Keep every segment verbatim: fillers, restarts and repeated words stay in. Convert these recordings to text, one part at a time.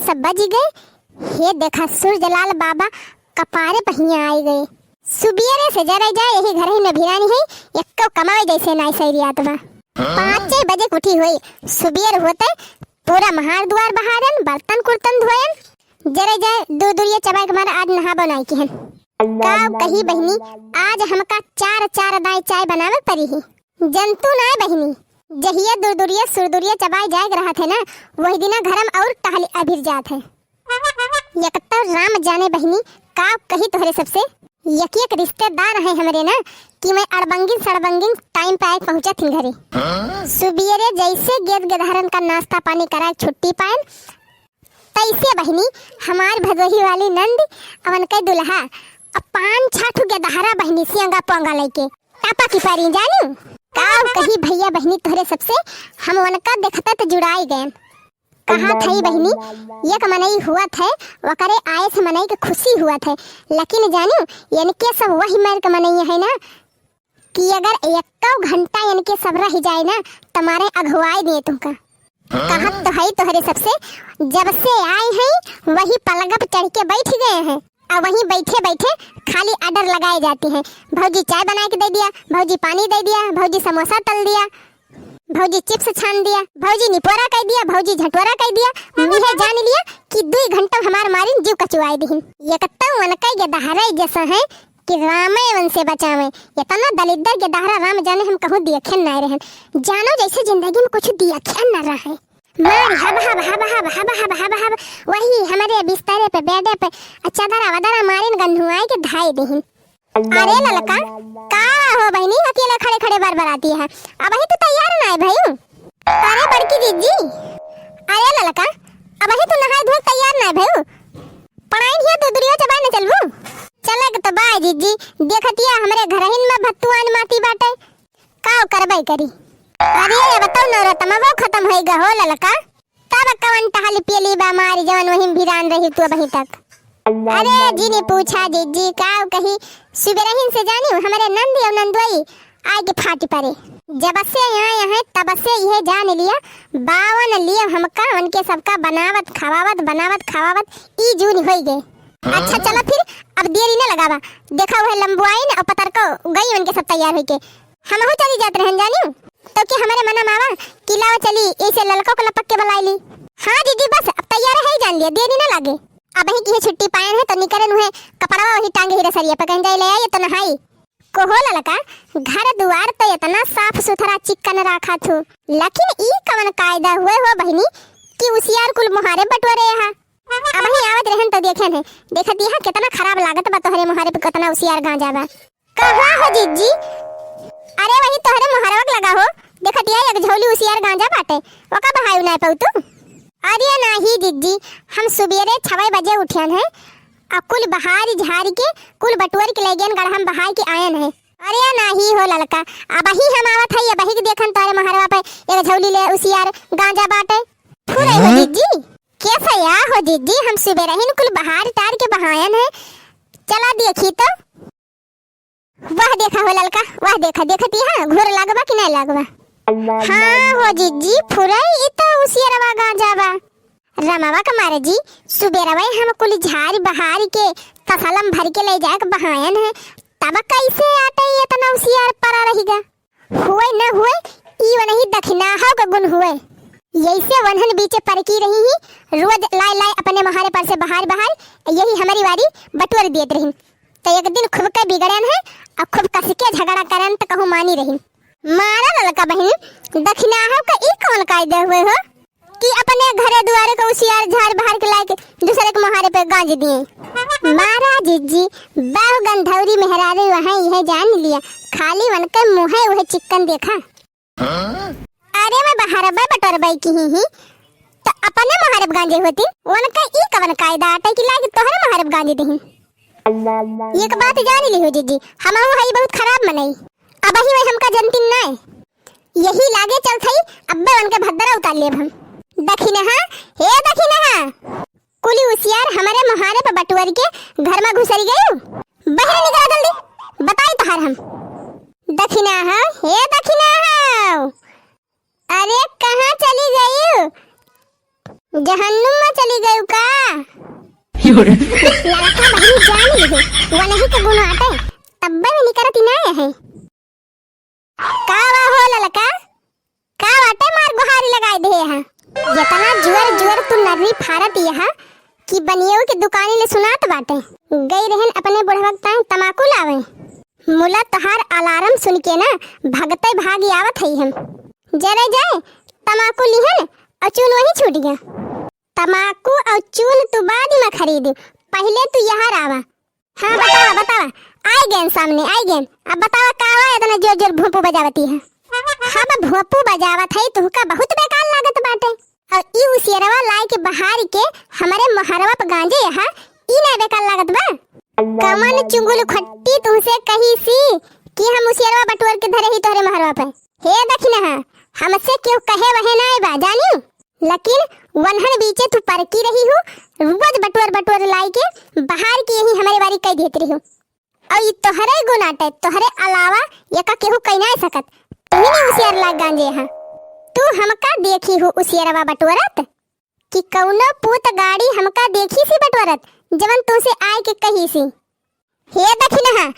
सब बजि गए। हे देखा, सूरजलाल बाबा कपारे पहिया आइ गए। सुबियरे से जरे जाए, यही घरही में भिरानी है, एक्को कमावे जैसे नाई सैरियात बा। पाँचे बजे के उठी होई, सुबियर होते पूरा महार दुआर बहारन, बर्तन कुर्तन धोयन, जरे जाए, दुरदुरिया चबाए के मारे आज नहाबो नाई किहन। का कही बहिनी, आज हमका चार चार दाई चाय बनावे परी ही। जनतू नाय बहिनी, जहिया दुरदुरिया सुरदुरिया चबाए जाए के रहत है ना, वही दिना घरम और टहली अभिर जात है। एक तो राम जाने बहिनी, का कही तोहरे सबसे, एक एक रिश्तेदार है हमरे ना, कि मैं अड़बंगिन सड़बंगिन टाइम पे आए पहुँचत ही घरे। सुबियरे जैसे गेद गेदहरन का नाश्ता पानी कराए छुट्टी पाएन, तैसे बहिनी, हमार भदोही वाली नंद, अवन के दुल्हा, अब पाँच छह ठो गेदहरा बहिनी, सियंगा पोंगा लइके, टापा की पारी जानी। का कही भैया बहिनी तोहरे सबसे, हम वनका देखते त जुड़ाई गए। कहा थई बहिनी, एक मनई हुआ थे, वकरे आए से मनई के खुशी हुआ थे, लेकिन जानी, इनके सब वही मर के मनई है ना, कि अगर एक्को घंटा इनके सब रह जाए ना, त मारे अघुआई दिए तुमका। कहत तो है तोहरे सबसे, जब से आए हैं, वही पलंग पे चढ़ के बैठ गए हैं। अब वहीं बैठे बैठे खाली order लगाए जाती हैं, "भौजी चाय बना के दे दिया, भौजी पानी दे दिया, भौजी समोसा तल दिया, भौजी chips छान दिया, भौजी निपोरा कर दिया, भौजी झटोरा कर दिया।" मुझे जान लिया कि दुई घंटा हमार मारिन जीव कचुआई दिहिन। ये कत्ता उनका ये दहराई जैसा है कि रामे उनसे बचावे। इतना दलिद्दर गेदहरा राम जाने हम कहूँ दियखे नाय रहन। जानो जैसे जिंदगी में कुछ दियखे न रहे। मारी हब हब हब हब हब हब हब हब, वही हमरे बिस्तरे पे, बेडे पे, आ चदरा वदरा मारिन गन्हुआई के धाई देहिन। अरे ललका, का हो बहिनी, अकेला खड़े खड़े बरबराती है? अबही तू तैयार नाय भयू। अरे बड़की जिज्जी, अरे ललका, अबही तू नहाए धोए तैयार नाय भयू। पढ़ाई हिया दुरदुरिया चबाए न चलबू? चले के तो बाय जिज्जी, देखतिया हमरे घरहिन में भत्तुआन माटी बाटे, का करबे करी। अरे ये बताओ नौरतमा वो खत्म होई गा हो ललका, तब कवन टहल पियली बा मारी जवन वहीं भिरान रही तू अबही तक। अरे जिनी पूछा जिज्जी, का कही, सुबेरहिन से जानी हमरे नंद और नंदोई आए के फाटी परे। जब से यहाँ यहाँ तब से यह जान लिया, बावन लिए हमका उनके सबका बनावत खवावत बनावत खवावत ई जून होई गए। अच्छा चला फिर, अब देरी न लगावा, देखा वह लंबुआइन और पतरको गई उनके सब तैयार होई के। हमहू चली जात रहन जानियो, तो कि हमरे मना मावा कि लावा चली, ऐसे ललको को लपक के बुलाई ली। हाँ जिज्जी बस अब तैयार है, जान लिया देरी न लागे। अबही की छुट्टी पायन है तो निकरन हुए, कपड़वा वही टांगे ही रसरिया पे कहन जाई ले आई तो नहाई। कोहो ललका, घर दुआर तो इतना साफ सुथरा चिक्कन राखा थू, लेकिन ई कवन कायदा हुए हो बहिनी कि उसियार कुल मोहारे बटोरे हा। अबही आवत रहन तो देखेन है, देखत यहाँ कितना खराब लागत बा तोहरे मोहारे पे कितना उसियार गांजा बा। कहाँ हो जिज्जी? अरे वही तोहरे मोहरवा के लगा हो, देखतिया एक झौली उसियार गांजा बाटे, ओका बहायु नाय पाऊ तू? अरे नाही जिज्जी, हम सुबेरे छवे बजे उठियन है, आ कुल बहारी झारी के, कुल बटुअर के ले गेन गढ़ा में बहाय के आयन है। अरे नाही हो ललका, अबही हम आवत है, अबही के देखन तोहरे मोहरवा पे एक झौली ले उसियार गांजा बाटे। फुरे हो जिज्जी, कैसे या हो जिज्जी, हम सुबेरहिन कुल बहार टार के बहायन है, चला देखी तो। वाह देखा हो ललका, वाह देखा, देखती है, घोर लागबा कि नहीं लागबा? हाँ हो जिज्जी, फुरई ई तो उसियरवा गांजा बा। रमवा के मारे जी, सुबेरवे हम कुल झारी बहारी के तसलम भर के ले जाए के बहायन है, तब कैसे आटे इतना उसियार पड़ा रहिगा? हुए न हुए, ई वनही दखिनाहा का गुण हुए। यैसे वनहन बीचे परकी रही ही, रोज लाए लाए अपने मोहारे पर से बहार बहार, यही हमारी वारी बटोर देत रही। तो एक दिन खूब के बिगड़न है और खूब कस के झगड़ा करन तो कहूँ मानी रही। मारा ललका बहिन, दखिनाहा का ई कौन कायदे हुए हो कि अपने घरे दुआरे को उसियार झार बहार के लाए के दूसरे के मोहारे पे गांज दिए? मारा जिज्जी, बाहु गंधौरी मेहरारू वहाँ यह जान लिया, खाली वनके मुँहे वह चिक्कन देखा। अरे मैं बहरबे बटोरबे की ही, ही तो अपने मोहारे पे गांजे होती, वनके ई कवन कायदा आटे कि लाए के तोहरे मोहारे पे गांजे दही। एक बात जान ली हो जिज्जी, हम हई बहुत खराब मनई। अबही वही हमका जनतिन नाय। यही लागे चलत हई, अब्बे उनके भद्दरा उतार लेब हम। दखिनहा, हे दखिनहा, कुली उसियार हमरे मोहारे पे बटुअर के घर में घुसरी गयू। बहरे निकला जल्दी, बताई तोहार हम। दखिनहा, हे दखिनहा, अरे कहाँ चली गयू? जहन्नुम में चली गयू ललका बहिनी जान लिहे, वनही के गुण आटे, तब्बे में निकरती ना है। का बा हो ललका? का बाटे मार गुहारी लगाई देहे हा? जेतना जुअर जुअर तू नर्री फारत यहा कि बनियऊ के दुकानी ले सुनात बाटे। गई रहन अपने बुढ़वा के ताईं तमाकू लावे। मुला तोहार अलार्म सुन के ना भगते भागी आवत हई हम। जरे जाए तमाकू लिहन और चून वहीं छूट गया। तमाकू और चून तू बाद में खरीदी, पहिले तू यहाँ आवा। हाँ, बतावा, बतावा। आई गेन सामने, आई गेन। अब बतावा, का हुआ, इतना जोर जोर भोंपू बजावती है? हम भोंपू बजावत है, तुहका बहुत बेकार लागत बाटे। और ई उसियरवा लाए के बहार के हमरे मोहरवा पे गांजे यहाँ, ई ना बेकार लागत बा? कवन चुंगुल खट्टी तुहसे कही सी कि हम उसियरवा बटोर के धरे ही तोहरे मोहरवा पे? हे दखिनहा, हमसे केहू कहे वहे ना बा, जानी? लेकिन वन्हन बीचे तू परकी रही हू, रोज बटोर बटोर लाई के बहार के यही हमरे बारी कह देत रही हू। और ई तोहरे गुनाटे, तोहरे अलावा एका केहू कह ना सकत। तू ही नहीं उसियार लाग गांजे हा। तू हमका देखी हू उसियरवा बटोरत कि कौनो पूत गाड़ी हमका देखी सी बटोरत, जवन तुमसे आए के कही सी। हे दखिनहा,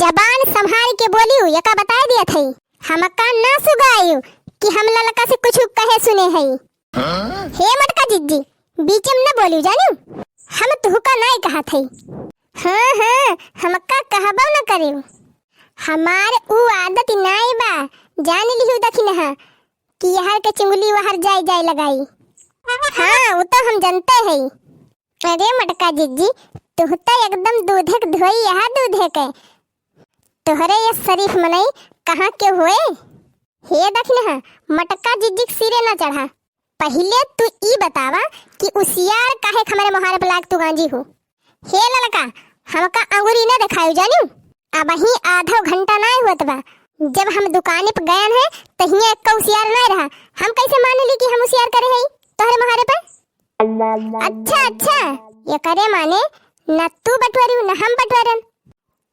जबान संभाल के बोलियो, एका बताए दिया थई। हमका ना सुगायु कि हम ललका से कुछ कहे सुने हई। हे मटका जिज्जी, बीच में न बोलियो जानियो, हम तुहका नाई कहा थई। हाँ, हाँ, हमका कहबो न करियो। हमार ऊ आदत नाई बा, जान लिहु दखिनहा, कि यहर के चुंगली वहर जाई जाई लगाई। हाँ, ऊ तो हम जनते हई। अरे मटका जिज्जी, तुह तो एकदम दूधे के धोई यहाँ दूधे के। तोहरे ये शरीफ मनई कहाँ के हुए? हे दखिनहा, मटका जिज्जी के सिरे ना चढ़ा। पहिले तू ई बतावा कि उसियार काहे हमरे मोहारे पे लाग तू गांजी हो? हे ललका, हमका अंगुरी ना देखायु जानियो। अबही आधो घंटा नाय होत बा। जब हम दुकानी पे गयन है, तहिया एक उसियार नाय रहा। हम कैसे मान ली कि हम उसियार करे हई तोहरे मोहारे पे? अच्छा, अच्छा, एकरे माने न तू बटोरियो, न हम बटोरन।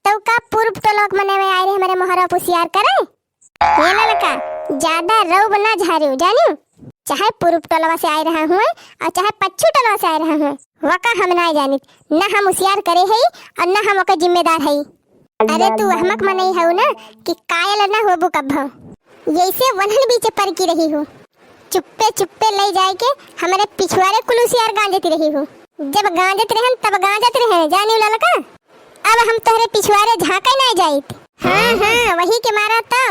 तो का पूर्व टोलक मने में आए रहे हमरे मोहरा पे उसियार करे? हे ललका, ज्यादा रौब ना झारियो, जानियो? चाहे पूर्व टोलवा से आए रहा हुए और चाहे पच्छू टोलवा से आए रहा हुए, वका हम ना जानित, न हम उसियार करे हई और न हम ओकर जिम्मेदार हई। अरे तू अहमक मनई हऊ ना कि कायल ना होबू कब्भो। यैसे वन्हन बीचे परकी रही हू। चुप्पे चुप्पे लई जाए के हमरे पिछुआरे कुल उसियार गांजत रही हू। जब गांजत रहन तब गांजत रहन, जानियो ललका। अब हम तोहरे पिछुआरे झांके ना जाइत। हाँ, हाँ, वही के मारा तो।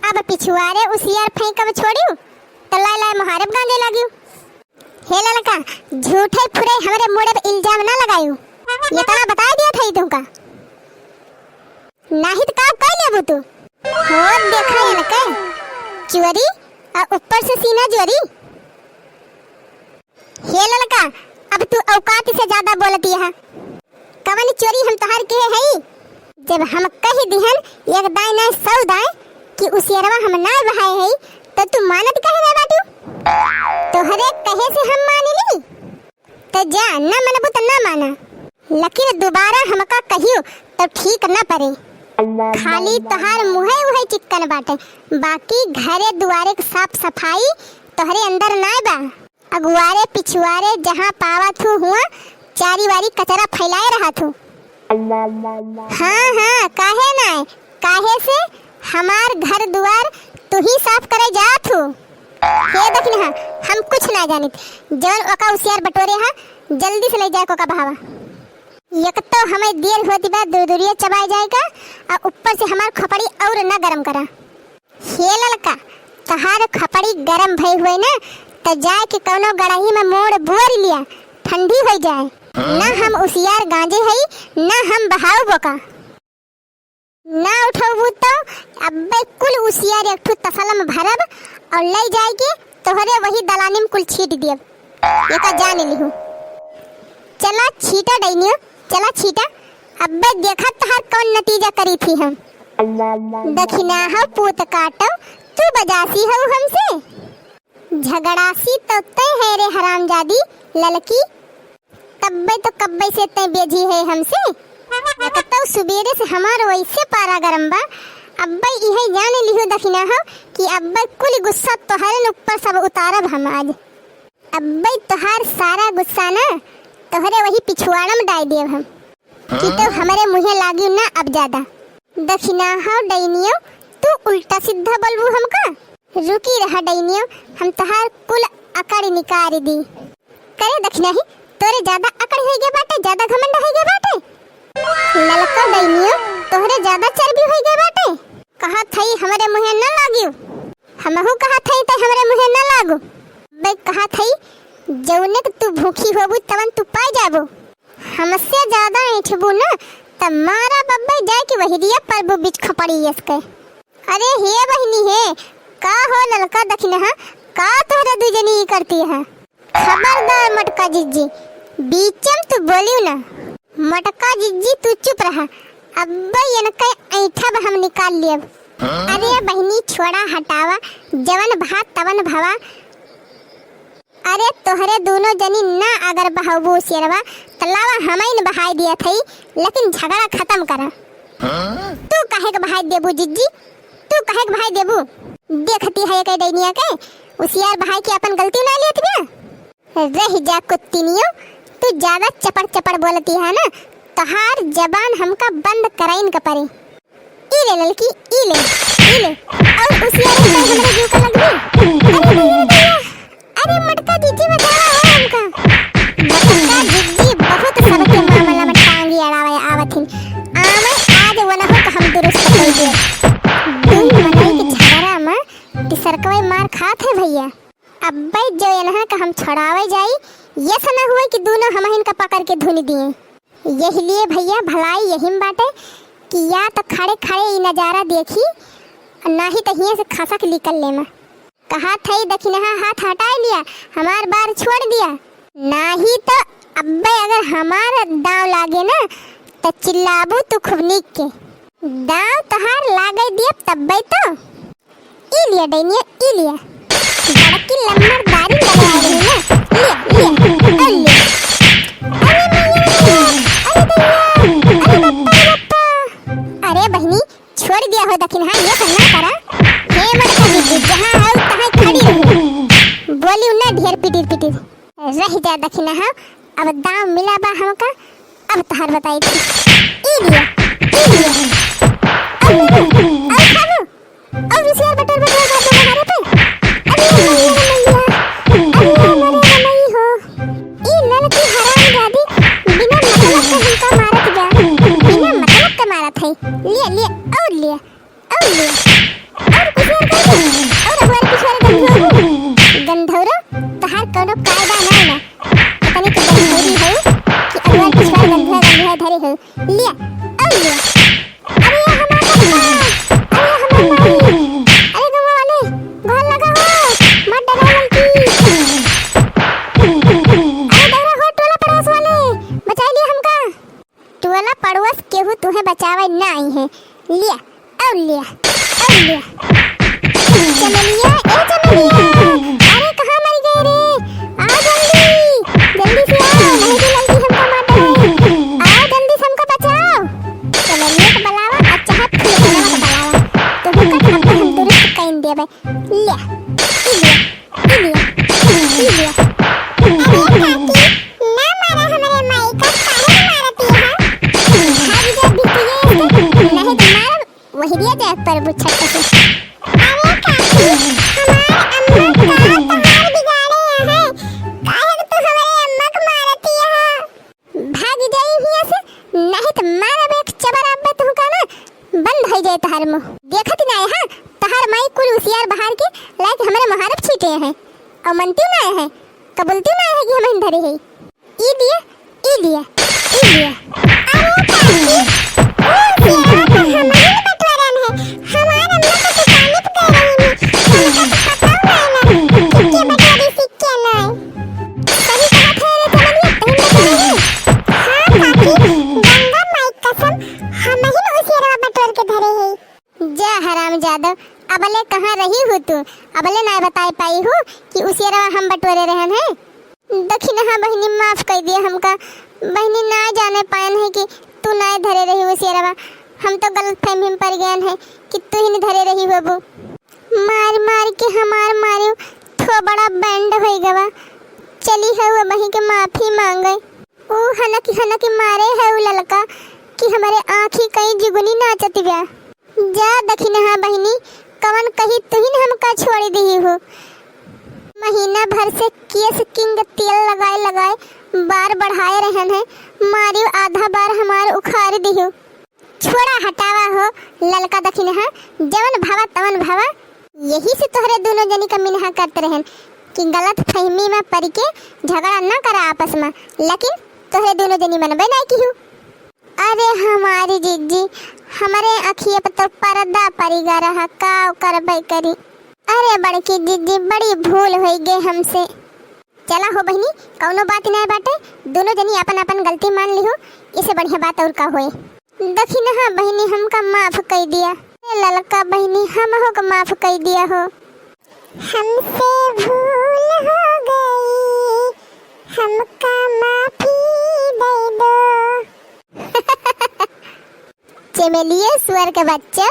अब पिछुआरे उसियार फेंकब छोड़ियो, तो लाए लाए मोहारे पे गांजे लागियो। हे ललका, झूठे फुरे हमरे मुड़े पे इल्जाम ना लगायू। इतना बताए दिया था ही तुमका। नाही तो का कह लेबू तू? हो देखा ये ललका, चोरी और ऊपर से सीना चोरी। हे ललका, अब तू औकात से ज्यादा बोलती है। कवन चोरी हम तोहार किहे हई? जब हम कह दिहन एक दाई ना सौ दाई कि उसियरवा हम ना बहाए हई, तो तू मानत कहे ना बाटू? तोहरे कहे से हम मान ली? तो जा, ना मनबू तो ना माना, लेकिन दोबारा हमका कहियो तो ठीक ना परे। खाली तोहार मुहे उहे चिक्कन बाटे, बाकी घरे दुआरे के साफ सफाई तोहरे अंदर नाय बा। अगुआरे पिछुआरे जहाँ पावत हूँ हुआ चारी वारी कचरा फैलाए रहत हूँ। हाँ, हाँ, काहे नाय? काहे से हमार घर दुआर तू ही साफ करे जात हूँ। हे दखिनहा, हम कुछ ना जानित। जवन ओका उसियार बटोरे हा, जल्दी से ले जाए ओका बहावा। एक तो हमें देर होती बा दुरदुरिया चबाए जाए का, और ऊपर से हमार खोपड़ी और ना गरम करा। हे ललका, तहार खपड़ी गरम भई हुए ना, त जाए के कौनो गड़ही में मोड़ बोर लिया, ठंडी होई जाए। ना हम उसियार गांजे हई, ना हम बहाऊ बोका। ना उठौबू तो अब्बे कुल उसियार एक ठो तसला में भरब और ले जाए के तोहरे वही दलानी में कुल छीट दियब। एका जान लिहू। चला छीटा डैनियो, चला छीटा। अब्बे देखा तहार कौन नतीजा करी थी हम। दखिना हो पूत काटो, तू बजासी हो हमसे। झगड़ासी तो तय है रे हरामजादी ललकी। तब्बे तो कब्बे से तय बेजी है हमसे। एक तो सुबेरे से हमार वैसे पारा गरम बा। अब्बे इहे जान लिहू दखिना हो कि अब्बे कुल गुस्सा तोहरे ऊपर सब उतारब हम आज। अब्बे तोहार सारा गुस्सा ना तोहरे वही पिछुआड़ा में डाइ देब हम, कि तू हमरे मुँहे लागिउ ना अब ज्यादा। दखिनहा डैनियो, तू उल्टा सीधा बोलबू हमका। रुकी रहा डैनियो, हम तोहार कुल अकड़ निकारि दी। करे दखिनही, तोरे ज्यादा अकड़ होइ गए बाटे, ज्यादा घमंड होइ गए बाटे। ललका डैनियो, तोहरे ज्यादा चर्बी होइ गए बाटे। कहत हई हमरे मुँहे न लागिउ। हमहू कहत हई त हमरे मुँहे न लागू। बे कहत हई, जौने क तू भूखी होबू तवन तू पाइ जाबू। हमसे ज्यादा ऐंठबू न त मारब अब्बे जाइ के वहिरिया परबू बीच खोपड़ियस के। अरे हे बहिनी हे, का हो ललका दखिनहा, का तोहरे दुइ जनी ई करती है? खबरदार मोटका जिज्जी, बीचे में तू बोलिउ ना। मोटका जिज्जी तू चुप रहा, अब्बे इनके ऐंठब हम निकाल लेब। अरे बहिनी छोड़ा हटावा, जवन भा तवन भवा। अरे तोहरे दुनो जनी ना अगर बहाउबू उसियरवा, त लावा हमइन बहाइ दियत हई, लेकिन झगड़ा खतम करा। तू काहे के बहाइ देबू जिज्जी? तू काहे के बहाइ देबू? देखती है एके डैनिया के, उसियार बहाइ के अपन गलती ना लेत बिया। रहि जा कुत्तिनियो, तू ज्यादा चपड़ चपड़ बोलती है ना, तोहार जबान हमका बंद कराइन के परी। ई ले ललकी, ई ले, ई ले। अउर उसियारे से हमरे जीव का लगबी। अरे भैया, भैया, अरे मोटका जिज्जी बचावा हो हमका। मोटका जिज्जी बहुत सबके मामला में टांगी अड़ावे आवत हिन। आवे आज वनहु का हम दुरुस्त कइ दे। दुइ मनई के झगड़ा में टिसरकवे मार खात है भैया। अब्बे जो एनहन का हम छोड़ावे जाई, ये से न हुए कि दुनो हमहिन का पकड़ के धुन दिए। यही लिए भैया भलाई यही में बाटे कि या त खड़े खड़े ई नजारा देखी, नाही त हियाँ से खसक निकल ले में। कहत हई दखिनहा हाथ हटाइ लिया, हमार बार छोड़ दिया, नाही त अब्बे अगर हमार दाँव लागे न त चिल्लाबू तू खूब नीक के। दाँव तोहार लागे दियब तब्बे तो। ई लिया डैनिया, ई लिया। बड़की लम्बरदारी लगे आ रही ना। लिया, लिया, और लिया। अरे मैया, अरे दैया, अरे बप्पा, अरे बप्पा। अरे बहिनी, छोड़ दिया हो दखिनहा, ये सब ना करा। हे मोटका जिज्जी, जहाँ हो तहाँ खड़ी रहो। बोलिउ ना ढेर पिटिर पिटिर। रहि जा दखिनहा, अब दाँव मिला बा हमका, अब तोहार बताई थी। ई लिया, ई लिया। अउर, अउर खाबू? अउर उसियार बटोर बटोर खाबू हमारे पे? अरे मैया रे मैया, अरे मोरे मनई हो। ई ललकी हरामजादी बिना मतलब के हमका मारत बा। बिना मतलब के मारत है। लिया, लिया, अउर लिया। अउर ले, अउर कुछ और कर दे, अउर हमारे पिछवारे गंधौरू, गंधौरा, तोहार कौनो कायदा ना ना। पता नहीं तू गंधौरी हो कि अउर पिछवारे गंधौरा, गंधौरा धरे हो। लिया, अउर लिया। अरे ये हमार पप्पा, अरे हमार माई, अरे गंवा वाले, घर लगा हो, मत डरा ललकी। अरे दौड़ा हो टोला पड़ोस वाले, बचाई लिया हमका। टोला पड़ोस केहू तुहे बचावे ना आई है। लिया, अउर लिया, अउर लिया। चमेलिया, ए चमेलिया, अरे कहाँ मर गए रे? आओ जल्दी, जल्दी से आओ, नहीं तो लड़की हमका मार डाले। आओ जल्दी से हमका बचाओ। चमेलिया के बुलावा, और चाहे फुलगनवा के बुलावा, तो हुनका थप्पड़ हम दुरुस्त कइन देबे। लिया, ई लिया। ई लिया, ई लिया। अरे काकी, ना मारा हमरे माई का, काहे मारती है? भाग जा बिटिया, नहीं तो मार वही दिया जाए पर बुच्छट से। अरे काकी, हमार अम्मा का तोहार बिगाड़े है, काहे तू हमरे अम्मा को मारती है? भाग जाई हियाँ से, नहीं त मारब एक चबर अब्बे तुहका ना, बंद होइ जाए तहार मुँह। देखत ना है, हाँ, तहार माई कुल उसियार बहार के लाइके हमरे मुहारब छीटे है, अउर मनती ना है, कबूलती ना है कि हमहिन धरे है। ई दिया, ई दिया, ई दिया। अरे काकी, ओ उसियार तो हमहिन बटोरन है, हमार अम्मा तो दुकाने पे गए रही है, हमका तो पता ना है ना, कि के बटोरी सी के नहीं। सही कहत है रे चमेलिया, तहिन बटोरे है। हाँ काकी, गंगा माई कसम, हमहिन उसियरवा बटोर के धरे है। जा हरामजादो, अबले कहाँ रही हो तू? अबले ना बताए पाई हो कि उसियरवा हम बटोरे रहन है। दखिनहा बहिनी, माफ कइ दिया हमका। बहिनी, ना जाने पायन है कि तू ना धरे रही उसियरवा। हम तो गलतफहमी में पड़ गयन है कि तू ही न धरे रही होबू। मार मार के हमार मारियो थोबड़ा bend होइ गवा। चली हऊ अबही के माफी मांगे। हनकी हनकी मारे है उ ललका कि हमरे आँखी कई जुगुनी नाचत बा। जा दखिनहा बहिनी, कवन कही तुहिन हमका छोड़ि दिही हो। महीना भर से केस किंग तेल लगाए लगाए बार बढ़ाए रहन है, मारियो आधा बार हमार उखारि दिहु। छोड़ा हटावा हो ललका दखिनहा, जवन भावा तवन भावा। यही से तोहरे दुनो जनी का मिनहा करत रहन कि गलत फहमी में परि के झगड़ा न करा आपस में, लेकिन तोहरे दुनो जनी मनबे नाहीं किहु। अरे हमारी जिज्जी, हमरे अँखिए पर तो परदा परि गा रहा, का करबे करी। अरे बड़की जिज्जी, बड़ी भूल होइ गए हमसे। चला हो बहिनी, कउनो बात नाहीं बाटे, दुनो जनी आपन आपन गलती मान लिहु, इसे बढ़िया बात अउर का होए। दखिनहा बहिनी, हमका माफ कइ दिया। ए ललका बहिनी, हमहू का माफ कइ दिया हो। हमसे भूल हो गई, हमका माफी दे दो। चमेलिए सुअर के बच्चो,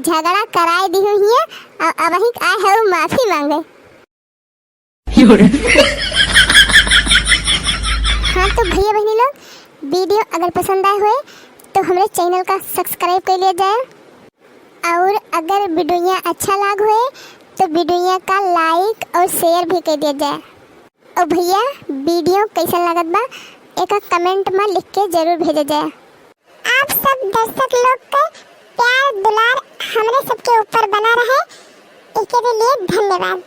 झगड़ा कराए दिहु हिया, अ-, अबहिं आए हउ माफी माँगे। हाँ तो भइया बहिनी लोग, video अगर पसंद आए होए तो हमरे channel का subscribe कइ लिया जाए, अउर अगर video अच्छा लाग होए तो video का like अउर share भी कइ दिया जाए। अउर भइया, video कइसन लागत बा, एका comment में लिख के जरूर भेजा जाए। आप सब दर्शक लोग के प्यार दुलार हमरे सबके ऊपर बना रहे, एके लिए धन्यवाद।